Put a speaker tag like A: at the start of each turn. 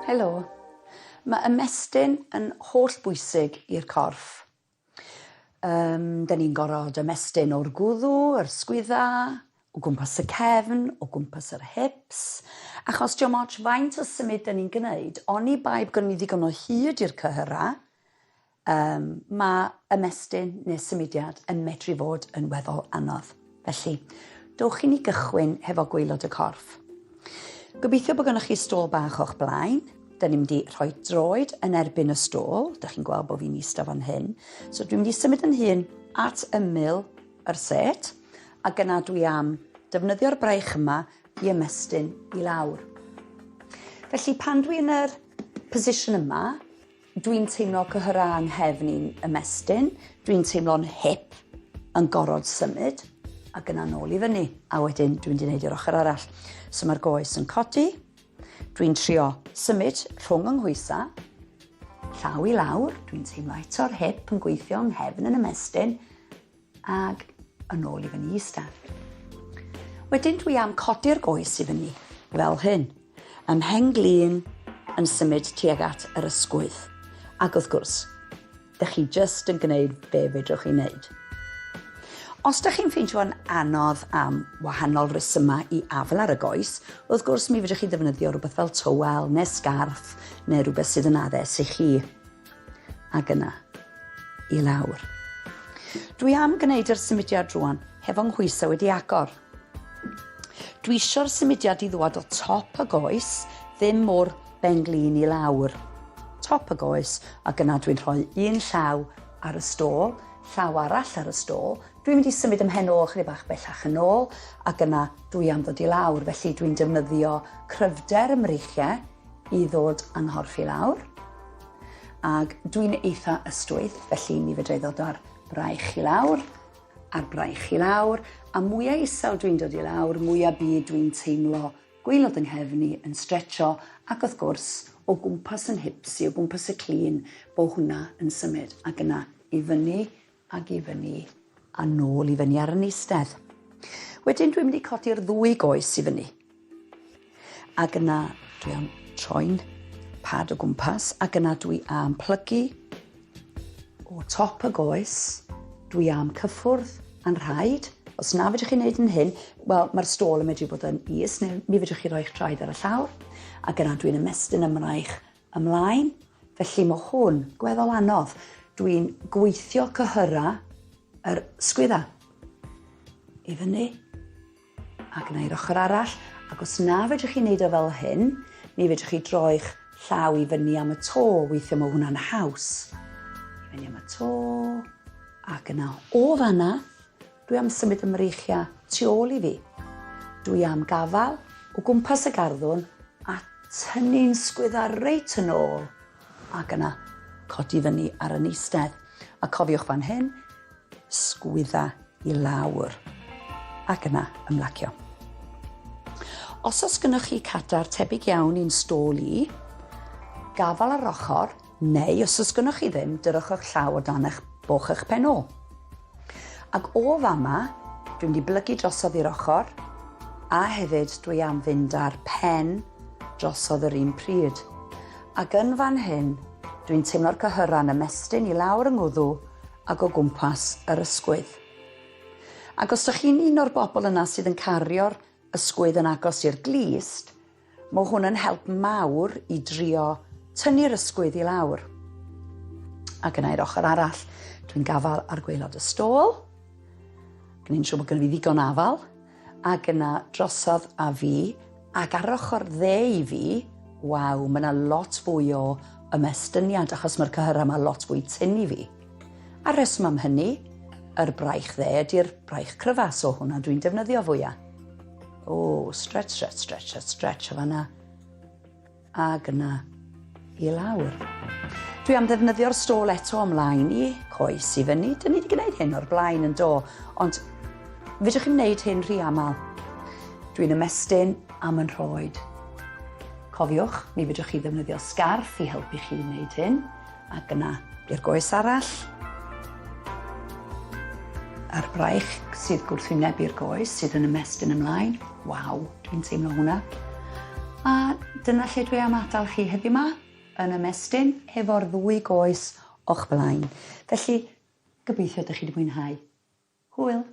A: Helo. Mae ymestyn yn holl bwysig i'r corff. Um, da ni'n gorfod ymestyn o'r gwddw, yr sgwydda, o gwmpas y cefn, o gwmpas yr hips, achos diolch ots faint o symud da ni'n gwneud, oni bai bod gynnon ni ddigon o hyd i'r cyhyrau, Yym, mae ymestyn neu symudiad yn medru fod yn weddol anodd. Felly, dowch i ni gychwyn hefo gwaelod y corff. Gobeithio bod gennych chi stôl bach o'ch blaen. Da ni'n mynd i rhoi droed yn erbyn y stôl. Da chi'n gweld bod fi'n eistedd fan hyn. So dwi'n mynd i symud yn hun at ymyl yr set, ac yna dwi am defnyddio'r braich yma i ymestyn i lawr. Felly pan dwi yn yr position yma, Dwi'n teimlo cyhyrau yng nghefn i'n ymestyn, dwi'n teimlo'n hip yn gorod symud, ac yna nôl i fyny, a wedyn dwi'n mynd i wneud i'r ochr arall. So mae'r goes yn codi, dwi'n trio symud rhwng yng nghwysa, llaw i lawr, dwi'n teimlo eto'r hip yn gweithio yng nghefn yn ymestyn, Ac yn ôl i fyny i ista. Wedyn dwi am codi'r goes i fyny, fel hyn. Ym mhen-glin yn symud tuag at yr ysgwydd. Ac wrth gwrs, dych chi jyst yn gwneud be fedrwch chi wneud. Os dych chi'n ffeindio'n anodd am wahanol resymau i afael ar y goes, wrth gwrs mi fedrwch chi ddefnyddio rhywbeth fel tywel neu sgarff neu rhywbeth sydd yn addes i chi. Ac yna, i lawr. Dwi am gwneud yr symudiad rwan hefo nghwysau wedi agor. Dwi eisiau'r symudiad i ddwad o top y goes, ddim o'r benglin i lawr. Top y goes, ac yna dwi'n rhoi un llaw ar y stôl, llaw arall ar y stôl. Dwi'n mynd i symud ymhen ôl chydig bach bellach yn ôl, ac yna dwi am ddod i lawr, felly dwi'n defnyddio cryfder y mreichiau i ddod â nghorff i lawr. Ac dwi'n eitha ystwyth, felly mi fedra i ddod â'r braich i lawr, a'r braich i lawr, a mwya isel dwi'n dod i lawr, mwya byd dwi'n teimlo gwaelod yng nghefn i yn stretcho, ac wrth gwrs, o gwmpas yn hips i, o gwmpas y clun, bo hwnna yn symud, ac yna i fyny ac i fyny a nôl i fyny ar yn eistedd. Wedyn dwi'n mynd i codi'r ddwy goes i fyny. Ac yna dwi am troi'n pad o gwmpas ac yna dwi am plygu o top y goes. Dwi am cyffwrdd a'n rhaid. Os na fedrwch chi wneud yn hyn, wel, mae'r stôl yn medru bod yn is, neu mi fedrwch chi roi'ch traed ar y llawr. Ac yna dwi'n ymestyn y mraich ymlaen. Felly mae hwn gweddol anodd. Dwi'n gweithio cyhyra yr sgwydda i fyny ac yna i'r ochr arall. Ac os na fedrwch chi wneud o fel hyn, mi fedrwch chi droi'ch llaw i fyny am y to. Weithiau mae hwnna'n haws. I fyny am y to. Ac yna o fanna, dwi am symud y mreichiau tu ôl i fi. Dwi am gafael o gwmpas y garddwn a tynnu'n sgwydda reit yn ôl ac yna codi fyny ar yn eistedd. A cofiwch fan hyn, sgwydda i lawr ac yna ymlacio. Os oes gennych chi cadar tebyg iawn i'n stôl i, gafael ar ochr, neu os oes gennych chi ddim, dyrwch eich llaw o dan eich boch eich pen ôl. Ac o fama, dwi'n mynd i blygu drosodd i'r ochr, a hefyd dwi am fynd â'r pen drosodd yr un pryd. Ac yn fan hyn, dwi'n teimlo'r cyhyrau'n ymestyn i lawr yng ngwddw ac o gwmpas yr ysgwydd. Ac os dych chi'n un o'r bobl yna sydd yn cario'r ysgwydd yn agos i'r glust, mae hwn yn help mawr i drio tynnu'r ysgwydd i lawr. Ac yna i'r ochr arall, dwi'n gafael ar gwaelod y stôl. Gwneud yn siŵr bod gen i ddigon afal. Ac yna drosodd a fi, ac ar ochr dde i fi, waw, mae yna lot fwy o ymestyniad achos mae'r cyhyrau yma lot fwy tynn i fi. A'r rheswm am hynny, yr braich dde ydy'r braich cryfa, so hwnna dwi'n defnyddio fwya. O, stretch, stretch, stretch, stretch, stretch o fanna. Ac yna i lawr. Dwi am ddefnyddio'r stôl eto ymlaen i, coes i fyny. Dyn ni wedi gwneud hyn o'r blaen yn do, ond fedrwch chi'n wneud hyn rhy aml. Dwi'n ymestyn am yn rhoed. Cofiwch, mi fedrwch chi ddefnyddio sgarff i helpu chi wneud hyn. Ac yna i'r goes arall. A'r braich sydd gwrthwynebu'r goes sydd yn ymestyn ymlaen. Waw, dwi'n teimlo hwnna. A dyna lle dwi am adael chi heddiw 'ma, yn ymestyn hefo'r ddwy goes o'ch blaen. Felly, gobeithio 'dych chi 'di mwynhau. Hwyl!